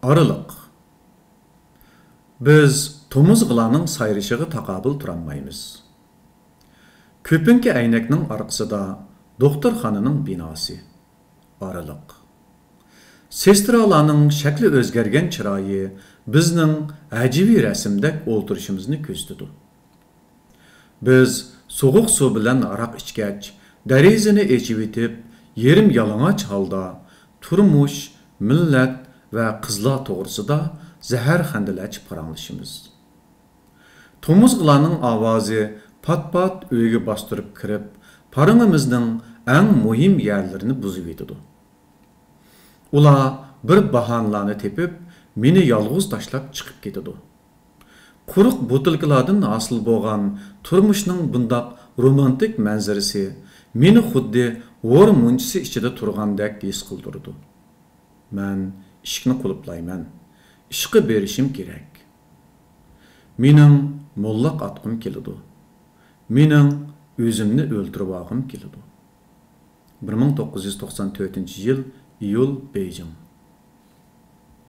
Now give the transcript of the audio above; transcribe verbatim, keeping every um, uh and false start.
ئارىلىق. بىز تومۇزغىلارنىڭ سايرىشىغا تاقابىل تۇرالمايمىز. كۆپۈڭكى ئەينەكنىڭ ئارقىسىدا دوختۇرخانىنىڭ بىناسى. ئارىلىق. سېسترالارنىڭ شەكلى ئۆزگەرگەن چىرايى بىزنىڭ ھەجۋىي رەسىمدەك ئولتۇرۇشىمىزنى كۆزىتىدۇ. بىز سوغۇق سۇ بىلەن ھاراق ئىچكەچ، دېرىزىنى ئېچىۋېتىپ، يېرىم يالىڭاچ ھالدا تۇرمۇش، مىللەت ۋە قىزلار توغرىسىدا زەھەرخەندىلەرچە پاراڭلىشىمىز. تومۇزغىلارنىڭ ئاۋازى پات-پات ئۆيگە باستۇرۇپ كىرىپ، پارىڭىمىزنىڭ ئەڭ مۇھىم يەرلىرىنى بۇزۇۋېتىدۇ. ئۇلار بىر باھانىلارنى تېپىپ، مېنى يالغۇز تاشلاپ چىقىپ كېتىدۇ. قۇرۇق بوتۇلكىلاردىن ھاسىل بولغان تۇرمۇشنىڭ بۇنداق رومانتىك مەنزىرىسى مېنى خۇددى ھور مۇنچىسى ئىچىدە تۇرغاندەك ھېس قىلدۇرىدۇ. مەن ئىشىكنى قۇلۇپلايمەن. ئىشقا بېرىشىم كېرەك. مېنىڭ موللاق ئاتقۇم كېلىدۇ. مېنىڭ ئۆزۈمنى ئۆلتۈرۈۋالغۇم كېلىدۇ. بىر مىڭ توققۇز يۈز توقسان تۆتىنچى يىل، ئىيۇل، بېيجىڭ.